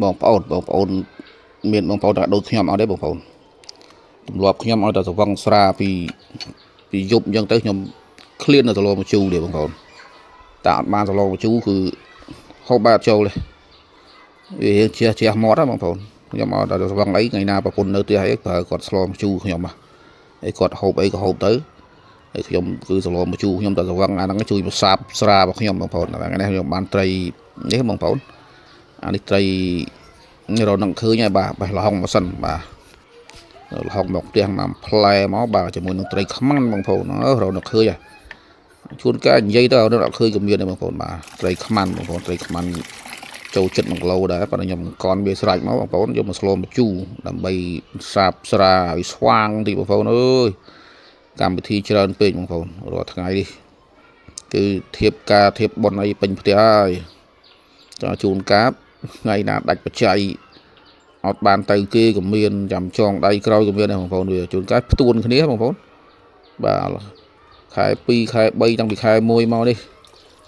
បងប្អូនបងប្អូនមានបងប្អូនតែដូចខ្ញុំអត់ទេបងប្អូនទម្លាប់ខ្ញុំឲ្យតែស្វឹងស្រាពីពីយប់អញ្ចឹងទៅខ្ញុំឃ្លាននៅសឡម្ជូរទេបងប្អូនតែអត់បានសឡម្ជូរគឺហូបបែបអត់ចូលទេវារៀងជះជះមាត់ហ៎បងប្អូនខ្ញុំឲ្យតែស្វឹងអីថ្ងៃណាប្រពន្ធនៅផ្ទះអីប្រើគាត់ស្លម្ជូរខ្ញុំហើយគាត់ហូបអីក៏ហូបទៅហើយខ្ញុំគឺសឡម្ជូរខ្ញុំតែស្វឹងអាហ្នឹងជួយប្រសាបស្រារបស់ខ្ញុំបងប្អូនថ្ងៃនេះខ្ញុំបានត្រីនេះបងប្អូនអានេះត្រីរកនឹងឃើញហើយបាទបេះលហុងមកសិនបាទលហុងមកផ្ទះមកផ្លែមកបាទជាមួយនឹងត្រីខ្មាន់បងប្អូនអឺរកនឹងឃើញហើយជួនកាលនិយាយទៅរកអត់ឃើញក៏មានដែរបងប្អូនបាទត្រីខ្មាន់បងប្អូនត្រីខ្មាន់ចូលចិត្ត1គីឡូដែរប៉ុន្តែខ្ញុំកនវាស្រេចមកបងប្អូនយកមកស្លម្ជូរដើម្បីសាបស្រាឲ្យស្វាងតិចបងប្អូនអើយកម្មវិធីច្រើនពេកបងប្អូនរាល់ថ្ងៃនេះគឺធៀបការធៀបប៉ុនអីពេញផ្ទះហើយតើជួនកាបថ្ងៃណាដាច់បច្ច័យអត់បានទៅគេក៏មានចាំចងដៃក្រោយក៏មានដែរបងប្អូនវាជួនកាលផ្ទួនគ្នាបងប្អូនបាទខែ2ខែ3តាំងពីខែ1មកនេះ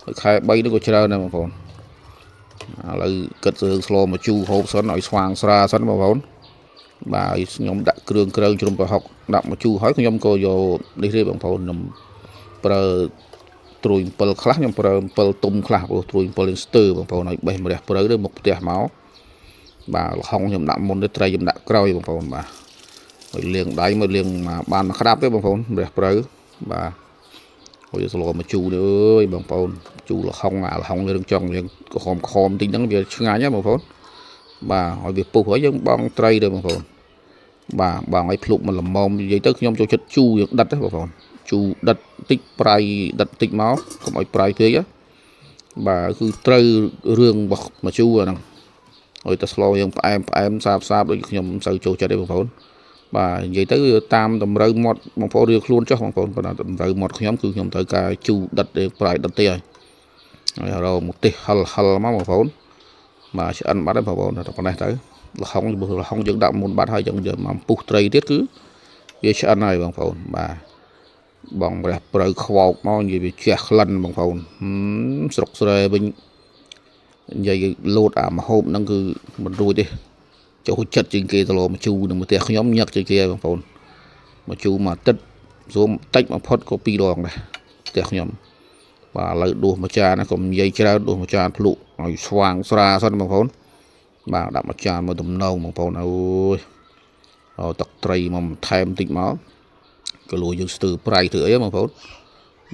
ហើយខែ3នេះក៏ច្រើនដែរបងប្អូនឥឡូវគិតរឿងស្លមកជូរហូបសិនឲ្យស្វាងស្រាសិនបងប្អូនបាទឲ្យខ្ញុំដាក់គ្រឿងក្រៅជ្រុំប្រហុកដាក់មកជូរហើយខ្ញុំក៏យកនេះទេបងប្អូនខ្ញុំប្រើត្រួយ7ខ្លះខ្ញុំប្រើ7ទុំខ្លះព្រោះត្រួយ7នឹងស្ទើបងប្អូនឲ្យបេះម្រះព្រៅទៅមុខផ្ទះមកបាទលហុងខ្ញុំដាក់មុនទៅត្រីខ្ញុំដាក់ក្រោយបងប្អូនបាទឲ្យលាងដៃមកលាងមកបានមកក្តាប់ទេបងប្អូនម្រះព្រៅបាទហើយស្លមកជូរនេះអើយបងប្អូនជូរលហុងអាលហុងរឿងចង់រឿងក្រហមខមតិចហ្នឹងវាឆ្ងាញ់ហ៎បងប្អូនបាទឲ្យវាពុះហើយយើងបងត្រីទៅបងប្អូនបាទបងឲ្យភ្លុកមកល្មមនិយាយទៅខ្ញុំចូលចិត្តជូរយើងដិតទេបងប្អូនជូរដិតតិចប្រៃដិតតិចមកកុំឲ្យប្រៃពេកបាទគឺត្រូវរឿងរបស់មកជូរអាហ្នឹងឲ្យតែស្លយើងផ្អែមផ្អែមសាបសាបដូចខ្ញុំមិនសូវចូលចិត្តទេបងប្អូនបាទនិយាយទៅតាមតម្រូវមាត់បងប្អូនរៀងខ្លួនចុះបងប្អូនប៉ុន្តែតម្រូវមាត់ខ្ញុំគឺខ្ញុំត្រូវការជូរដិតទេប្រៃដិតទេហើយហើយរកមកទេសហិលហិលមកបងប្អូនបាទឆ្អិនបាត់ហើយបងប្អូនតែប៉ុណ្ណេះទៅលហុងលហុងយើងដាក់មុនបាត់ហើយយើងយកមកពុះត្រីទៀតគឺវាឆ្អិនហើយបងប្អូនបាទបងព្រះព្រៅខ្វោកមកនិយាយវាជះក្លិនបងប្អូនស្រុកស្រែវិញនិយាយលោតអាមហូបហ្នឹងគឺមិនរួចទេចូលចិត្តជាងគេទៅលោមកជូរនឹងផ្ទះខ្ញុំញឹកជាងគេបងប្អូនមកជូរមួយអាទិត្យស្រួលតិចបំផុតក៏2ដងដែរផ្ទះខ្ញុំបាទឥឡូវដួសមួយចានណាកុំនិយាយច្រើនដួសមួយចានភ្លុកឲ្យស្វាងស្រាសិនបងប្អូនបាទដាក់មួយចានមកតំណងបងប្អូនអូយអទឹកត្រីមកថែមតិចមកក៏លួយយើងស្ទើប្រៃធ្វើអីបងប្អូន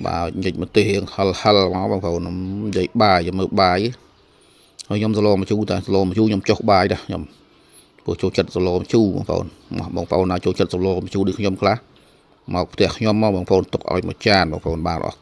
បាទញិចម្ទេសរៀងហិលហិលមកបងប្អូននិយាយបាយមើលបាយហើយខ្ញុំសឡមកជូរតែសឡមកជូរខ្ញុំចុះបាយដែរខ្ញុំព្រោះចូលចិត្តសឡមកជូរបងប្អូនបងប្អូនណាចូលចិត្តសឡមកជូរដូចខ្ញុំខ្លះមកផ្ទះខ្ញុំមកបងប្អូនទុកឲ្យមួយចានបងប្អូនបាទអរ